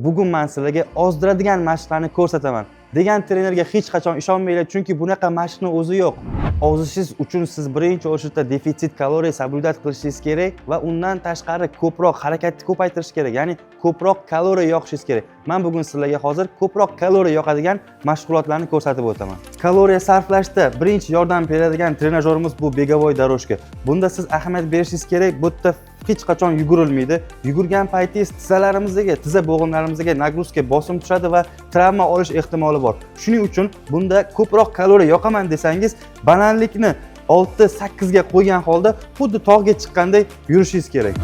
Bugun men sizlarga ozdiradigan mashqlarni ko'rsataman degan trenerga hech qachon ishonmanglar, chunki bunaqa mashqni o'zi yo'q. Ozishingiz uchun siz birinchi o'rinda defitsit kaloriya соблюдать qilishingiz kerak va undan tashqari ko'proq harakatni ko'paytirish kerak, ya'ni ko'proq kaloriya yoqishingiz kerak. Men bugun sizlarga hozir ko'proq kaloriya yoqadigan mashg'ulotlarni ko'rsatib o'taman. Kaloriya sarflashda birinchi yordam beradigan trenajyorimiz bu беговой дорожка. Bunda siz ahamiyat berishingiz kerak, bu yerda hech qachon yugurilmaydi. Yugurgan paytingiz tizzalarimizga, tizza bo'g'imlarimizga нагрузка, bosim tushadi va travma olish ehtimoli bor. Shuning uchun bunda ko'proq kaloriya yoqaman desangiz, balandlikni 6-8 ga qo'ygan holda xuddi tog'ga chiqqanday yurishingiz kerak.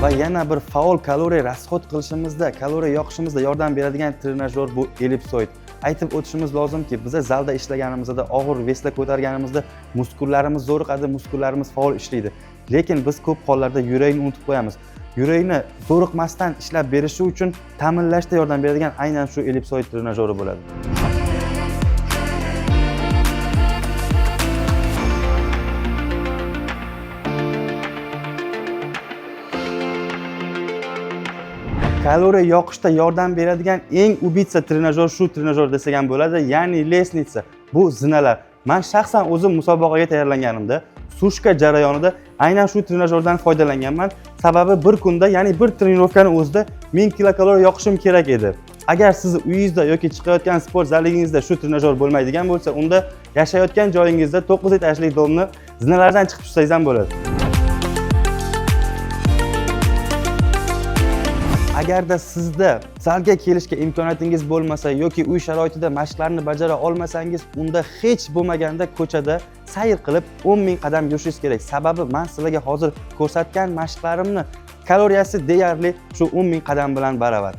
Va yana bir faol kaloriya расход qilishimizda, kaloriya yoqishimizda yordam beradigan trenajyor bu ellipsoid. Aytib o'tishimiz lozimki, biza zalda ishlaganimizda, og'ir вес lar ko'targanimizda muskullarimiz zo'riqadi, muskullarimiz faol ishlaydi. Lekin biz ko'p hollarda yurakni unutib qo'yamiz. Yurakni zo'riqmasdan ishlab berishi uchun ta'minlashda yordam beradigan aynan shu ellipsoid trenajyori bo'ladi. Kaloriya yoqishda yordam beradigan eng убийца trenajyor shu trenajyor desak ham bo'ladi, ya'ni лестница. Bu zinalar. Men shaxsan o'zim musobaqaga tayyorlanganimda, сушка jarayonida aynan shu trenajyordan foydalanganman. Sababi bir kunda, ya'ni bir trenirovkani o'zida 1000 kilokaloriya yoqishim kerak edi. Agar sizni uyingizda yoki chiqayotgan sport zalingizda shu trenajyor bo'lmaydigan bo'lsa, unda yashayotgan joyingizda 9 etajli дом ni zinalardan chiqib tushsangiz ham bo'ladi. Agarda sizda zalga kelishga imkoniyatingiz bo'lmasa yoki uy sharoitida mashqlarni bajara olmasangiz, unda hech bo'lmaganda ko'chada sayr qilib 10 ming qadam yurishingiz kerak. Sababi men sizlarga hozir ko'rsatgan mashqlarimni kaloriyasi deyarli shu 10 ming qadam bilan baravar.